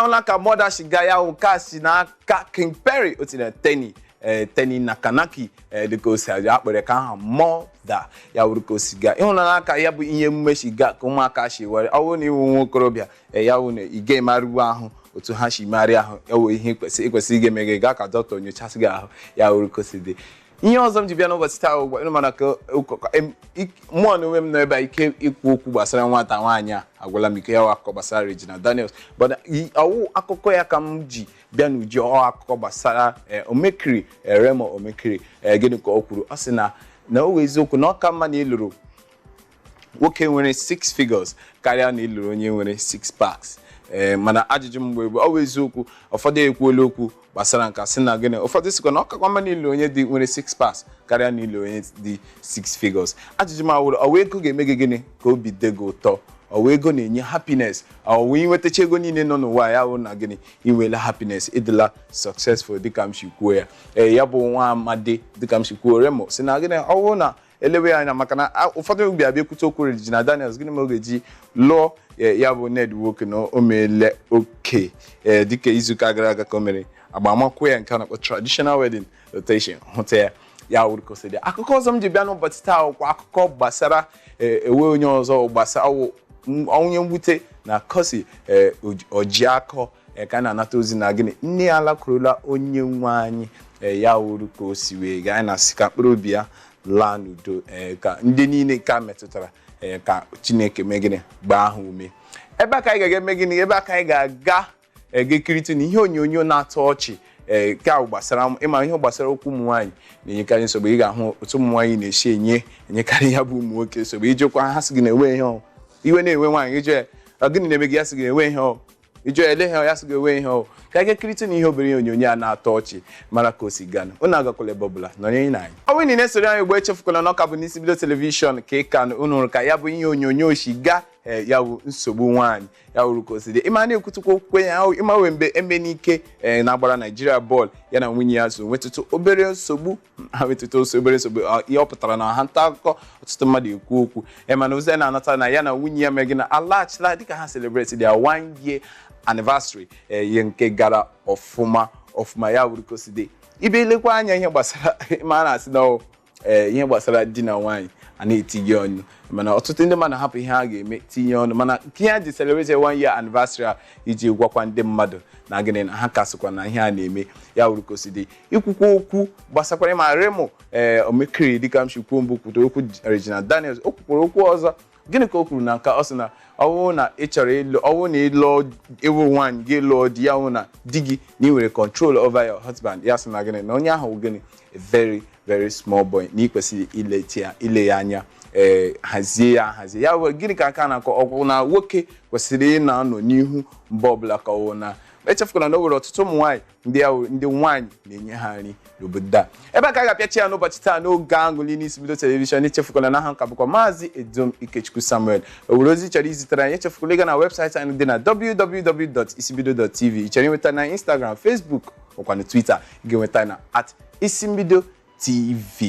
Ahụla ka Mother shiga ya wụ ka si n'aka King Perry o tinyere Teni Teni Nakanaki, dịka o si akpịrị ka aha Mother ya wụrụ ka o si gaa. Ịhụnanya aka ya bụ ihe emume si gaa ka ụmụaka si were. Ọ bụrụ na iwu nwa okorobịa, ya wụ na ị ga-emarịwo ahụ otu ha si marị ahụ, ewe ihe ịkwesị ị ga-eme gị gaa ka dọkịta nyochasị gị ahụ. Ya wụrụ ka o si dị. Ihe ọzọ m ji bịa n'ụbọchị taa ugbu a, mana ka mụọ na onwe m nọ ebe a, ike ikwu okwu gbasara nwata nwaanyị a agwụla m ike. Ya wụ akụkọ gbasara Regina Daniels, but ọwụ akụkọ ya ka m ji bịa n'uju. Ọ akụkọ gbasara Omekiri, Remo Omekiri. Gịnị ka o kwuru? Ọ sị na o wee eziokwu na ọ ka mma na ịlụrụ nwoke nwere six figures karịa na ịlụrụ onye nwere six packs. Mana ajụjụ m mgbe ọ bụ eziokwu, ụfọdụ ekwuola okwu gbasara nka sị na gịnị, ụfọdụ sịkwa na ọ kakwa mma na ịlụ onye dị nwere six packs karịa na ịlụ onye dị six figures. Ajụjụ m awụrụ, ọwa ego ga-eme gị gịnị ka obi dị gị ụtọ? Ọwa ego na-enye happiness? Ọwa inwetacha ego niile nọ n'ụwa ya wụ na gịnị, inwela happiness, ịdịla successful, dịka m si kwuo ya? Ee, ya bụ nwa amadi, dịka m si kwuo, Remo si na gịnị, ọ bụrụ na elewe ya anya, maka na ụfọdụ obi abịa ekwute okwu Regina Daniels, gịnị ma ọ ga-eji lụọ ya bụ Ned Nwoke na o meele oke, ee, dịka izuụka gara aga ka o mere agbamakwụkwọ ya nke a na-akpọ traditional wedding rotation. Hụta ya, ya wuru ka o si dị. Akụkọ ọzọ m ji bịa n'ụbọchị taa kwa akụkọ gbasara ewe onye ọzọ gbasara onye mwute na Kosi Ojiakọ, ka a na-anata ozi na gịnị, nne ya alakwurula onye nwe anyị. Ya wuru ka o si wee gaa. Anyị na-asị ka mkpụrụ obi ya laa n'udo, ka ndị niile ka metụtara, ka Chineke mee gịnị, gbaa ha ume. Ebe a ka anyị ga-aga eme gịnị? Ebe a ka anyị ga-aga ga-ekirịta na ihe onyonyo na-atọ ọchị. Nke a gbasara ịma ihe gbasara okwu ụmụ nwaanyị na-enyekarị nsogbu. Ị ga-ahụ otu ụmụ nwaanyị na-esi enyekarị ya bụ ụmụ nwoke nsogbu. Ijekwa ha sị gị na-enwe ihe ọ iwe na-enwe nwaanyị. Ịjụ ya, "Ọ gịnị na-eme gị?" Ya sị gị enwe ihe ọ. Ịjụ ya ele ihe ọ, ya sị gị enwe ihe ọ. Ka anyị ga-ekirịta na ihe obere ihe onyonyo a na-atọ ọchị, mara ka o si gaa. Unu agakwala ebe ọbụla, nọnyere na anyị. Ọ bụrụ na ị na-esoro anyị ugbo, echefukwala na ọka bụ n'isi bido television ka ị ka unu hụrụ ka ya bụ ihe onyonyo si gaa. Ee, ya bụ nsogbu nwaanyị, ya wuru ka o si dị. Ịma na-ekwutukwa okwukwe ya, ịma wee mgbe Emenike na-agbara Naijiria bọọlụ, ya na nwunye ya so nwetụtụ obere nsogbu. Ha nwetụtụ obere nsogbu, ihe ọ pụtara na ha nta akụkọ, ọtụtụ mmadụ ekwu okwu. Mana ozi na-anata na ya na nwunye ya mere gị na alaghachila dịka ha celebrate their one year anniversary, ihe nke gara ọfụma ọfụma. Ya wuru ka o si dị. Ibe elekwa anya ihe gbasara ma a na-asị na ihe gbasara di na nwaanyị a na-etinye ọnụ, mana ọtụtụ ndị mmadụ hapụ ihe ha ga-eme tinye ọnụ. Mana nke ha ji celebrate one year anniversary a iji gwakwa ndị mmadụ na gịnị, na ha kasịkwa na ihe a na-eme. Ya wuru ka o si dị. Ikwukwa okwu gbasakwara ma Remo Omekiri, dịka m si kwuo mbụ, kwutere okwu Regina Daniels, o kwukwara okwu ọzọ. Gịnị ka o kwuru na nke ọ sị na ọ bụrụ na ị chọrọ ịlụ, ọ bụrụ na ịlụọ, ịwụ nwaanyị gị lụọ di, ya hụ na di gị na ị nwere control over your husband, ya sị na gịnị, na onye ahụ gịnị, a very very small boy, na ị kwesịrị ileti ya, ile ya anya, hazie ya ahazie ya. Were gịnị ka aka na-akọ ọkwụ na nwoke kwesịrị ị na-anọ n'ihu mgbe ọbụla, ka ọ wụ na echefukwala na o nwere ọtụtụ ụmụ nwaanyị ndị ahụ ndị nwaanyị na-enye ha nri n'obodo a. Ebe a ka a ga-apịachi ya n'ụbọchị taa n'oge aṅụli n'isi bido television. Echefukwala na aha nka bụkwa Maazị Edom Ikechukwu Samuel. O nwere ozi chọrọ izitere anyị, echefukwala ịga na webụsaịtị anyị dị na www.isibido.tv. Ị chọrọ ịnweta na Instagram, Facebook, ọkwa na Twitter, ị ga-enweta na @isimbidotv.